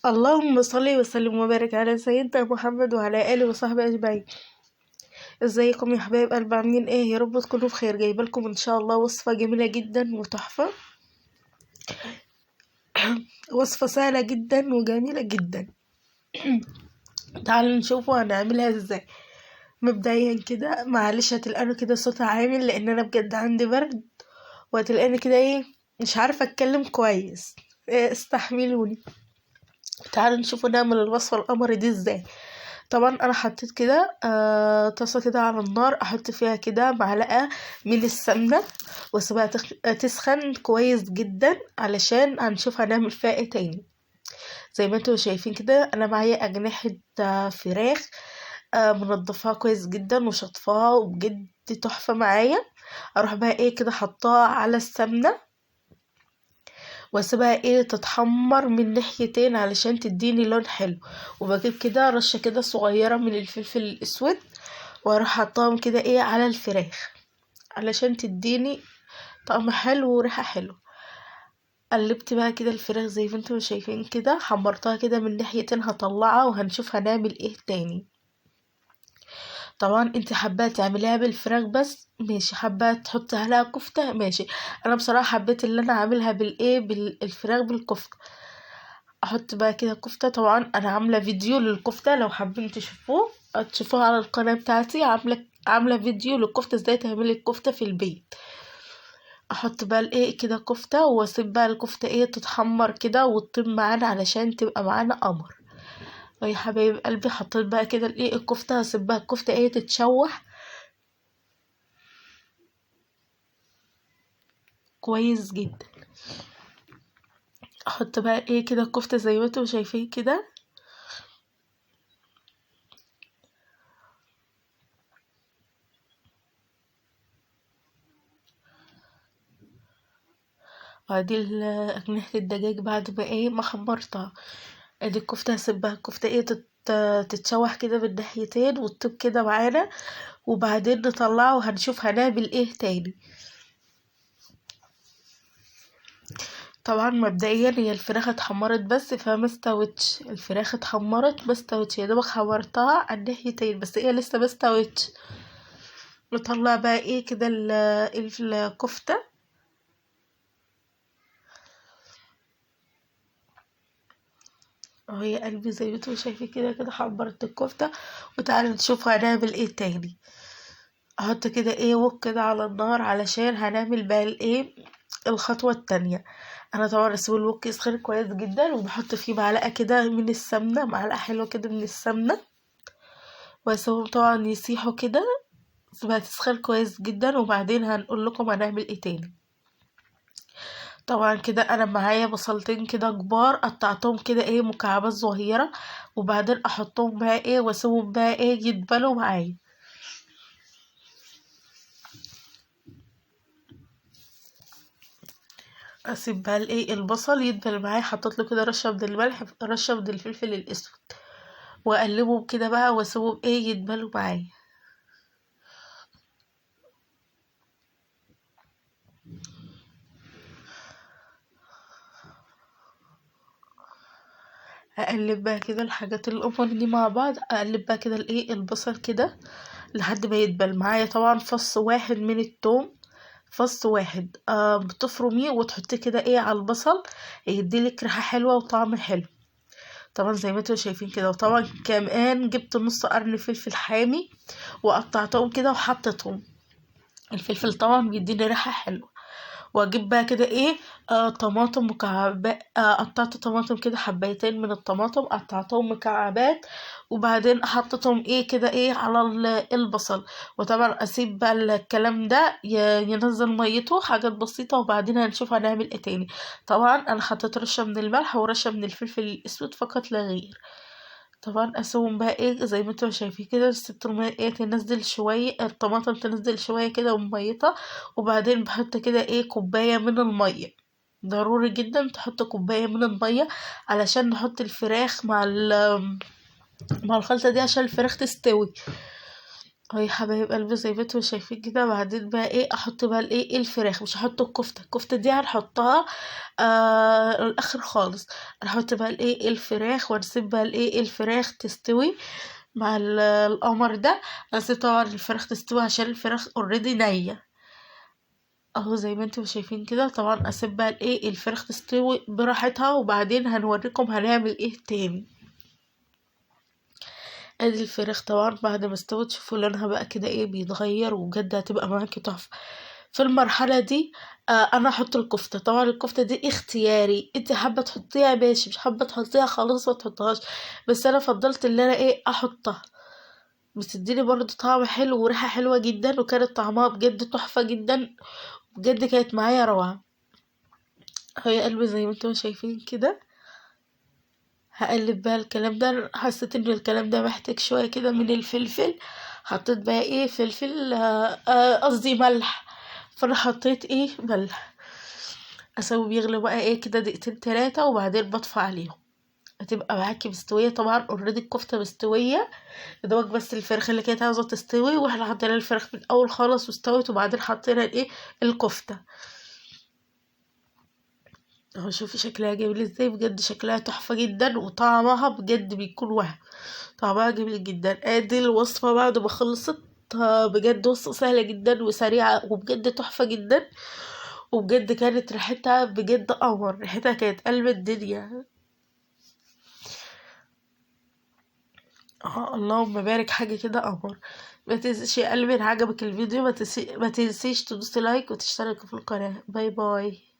اللهم صل وسلم وبارك على سيدنا محمد وعلى اله وصحبه اجمعين. ازيكم يا حبايب قلب، عاملين ايه؟ يا رب تكونوا بخير. جايبه لكم ان شاء الله وصفه جميلة جدا وتحفه، وصفه سهلة جدا وجميلة جدا. تعالوا نشوفوا هنعملها ازاي. مبدئيا كده معلش هتلقاني كده صوتها عامل، لان انا بجد عندي برد وهتلقاني كده ايه مش عارفه اتكلم كويس، استحملوني. تعالوا نشوفوا نعمل الوصفة القمر دي ازاي. طبعا انا حطيت كده طاسه كده على النار، احط فيها كده معلقه من السمنة واسيبها تسخن كويس جدا علشان هنشوف هنعمل فيها ايه تاني. زي ما انتم شايفين كده انا معايا اجنحة فراخ منضفاها كويس جدا وشطفاها وبجد تحفة معايا. اروح بقى ايه كده حطاها على السمنة واسيبها ايه تتحمر من ناحيتين علشان تديني لون حلو. وبجيب كده رشه كده صغيرة من الفلفل الاسود واروح حطاهم كده ايه على الفراخ علشان تديني طعم حلو وريحه حلوة. قلبت بقى كده الفراخ زي ما انتم شايفين كده، حمرتها كده من ناحيتين، هطلعها وهنشوف هنعمل ايه تاني. طبعا انت حابة تعمليها بالفراخ بس ماشي، حابة تحطي عليها كفته ماشي. انا بصراحة حبيت اللي انا عاملها بالايه بالفراخ بالكفته. احط بقى كده كفته، طبعا انا عامله فيديو للكفته لو حابين تشوفوه تشوفوه على القناة بتاعتي، عامله فيديو للكفته ازاي تعملي الكفتة في البيت. احط بقى الايه كده كفته واسيب بقى الكفتة ايه تتحمر كده وتطيب معانا علشان تبقى معانا قمر. يا حبايب قلبي حطيت بقى كده الايه الكفتة، هسيب بقى الكفتة ايه تتشوح كويس جدا. احط بقى ايه كده الكفتة زي ما انتم شايفين كده. وادي اجنحة الدجاج بعد ما ايه ما حمرتها. ادي الكفتة، هسيبها الكفتة ايه تتشوح كده بالناحيتين وتطيب كده معانا، وبعدين نطلعه وهنشوف هنعمل ايه تاني. طبعا مبدئيا هي الفراخ اتحمرت بس فما استوتش، الفراخ اتحمرت ما استوتش، يا دوبك حمرتها على الناحيتين بس هي لسه ما استوتش. نطلع بقى ايه كده الكفتة. اهي يا قلبي زي ما انتم شايفين كده كده حمرت الكفتة. وتعالوا نشوف هنعمل ايه تاني. احط كده ايه وك كده على النار علشان هنعمل بقى الايه الخطوة التانية. انا طبعا اسيب الوك يسخن كويس جدا وبحط فيه معلقه كده من السمنة، معلقه حلوة كده من السمنة، واسيبهم طبعا يسيحوا كده سيبها تسخن كويس جدا، وبعدين هنقول لكم هنعمل ايه تاني. طبعا كده انا معايا بصلتين كده كبار قطعتهم كده ايه مكعبات صغيرة، وبعدين احطهم بقى ايه واسيبهم بقى ايه يتبلوا معايا. اسيب بقى الايه البصل يدبل معايا. حطيت له كده رشه من الملح رشه من الفلفل الاسود، واقلبهم كده بقى واسيبهم ايه يدبلوا معايا. اقلب بقى كده الحاجات القمر دي مع بعض، اقلب بقى كده الايه البصل كده لحد ما يدبل معايا. طبعا فص واحد من الثوم، فص واحد بتفرميه وتحطيه كده ايه على البصل، يديلك ريحه حلوة وطعم حلو. طبعا زي ما انتم شايفين كده. وطبعا كمان جبت نص قرن فلفل حامي وقطعتهم كده وحطيتهم. الفلفل طبعا بيديني ريحه حلوة. واجيب بقى كده ايه طماطم مكعبات، قطعت طماطم كده حبايتين من الطماطم قطعتهم مكعبات، وبعدين حطيتهم ايه كده ايه على البصل. وطبعا اسيب بقى الكلام ده ينزل ميته حاجات بسيطة، وبعدين هنشوف هنعمل ايه تاني. طبعا انا حطيت رشه من الملح ورشه من الفلفل الاسود فقط لا غير. طبعا اسيبهم بقى ايه زي ما انتم شايفين كده، سبت المية ايه تنزل شوية، الطماطم تنزل شوية كده وميتها، وبعدين بحط كده ايه كوباية من المية. ضروري جدا تحط كوباية من المية علشان نحط الفراخ مع الخلطة دي عشان الفراخ تستوي. اهو يا حبايب قلبي زي ما انتوا شايفين كده. بعدين بقى ايه احط بقى الايه الفراخ، مش هحط الكفتة، الكفتة دي هنحطها الاخر خالص. هنحط بقى الايه الفراخ، ونسيب بقى الايه الفراخ تستوي مع القمر ده. هسيب طبعا الفراخ تستوي عشان الفراخ already نيه اهو زي ما انتم شايفين كده. طبعا اسيب بقى الايه الفراخ تستوي براحتها، وبعدين هنوريكم هنعمل ايه تاني. ادي الفراخ طبعا بعد ما استوت، شوفوا لونها بقى كده ايه بيتغير، وبجد هتبقى معاكي تحفة. في المرحلة دي انا احط الكفتة. طبعا الكفتة دي اختياري، انت حابة تحطيها ماشي، مش حابة تحطيها خلاص ما تحطهاش، بس انا فضلت ان انا ايه احطها، بتديني برضو طعم حلو وريحه حلوة جدا، وكانت طعمها بجد تحفة جدا، بجد كانت معايا روعه. اهو يا قلبي زي ما انتم شايفين كده. هقلب بقى الكلام ده، حسيت ان الكلام ده محتاج شوية كده من الفلفل، حطيت بقى ايه فلفل، قصدي ملح، فانا حطيت ايه ملح. اسوي بيغلي بقى ايه كده دقيقتين تلاتة، وبعدين بطفي عليهم. هتبقى معاكي مستوية طبعا already الكفتة مستوية، يا دوبك بس الفراخ اللي كانت عاوزه تستوي، واحنا حطينا الفراخ من الاول خالص واستوت، وبعدين حطينا الايه الكفتة. اهو شوفي شكلها جميل ازاي، بجد شكلها تحفة جدا، وطعمها بجد بيكون وهم، طعمها جميل جدا. ادي الوصفة بعد ما خلصت، بجد وصفه سهلة جدا وسريعة، وبجد تحفة جدا، وبجد كانت ريحتها بجد قمر، ريحتها كانت قلب الدنيا. اللهم بارك، حاجة كده قمر. ما تنسيش يا قلبي ان عجبك الفيديو ما تنسيش تدوسي like وتشتركي في القناة. bye bye.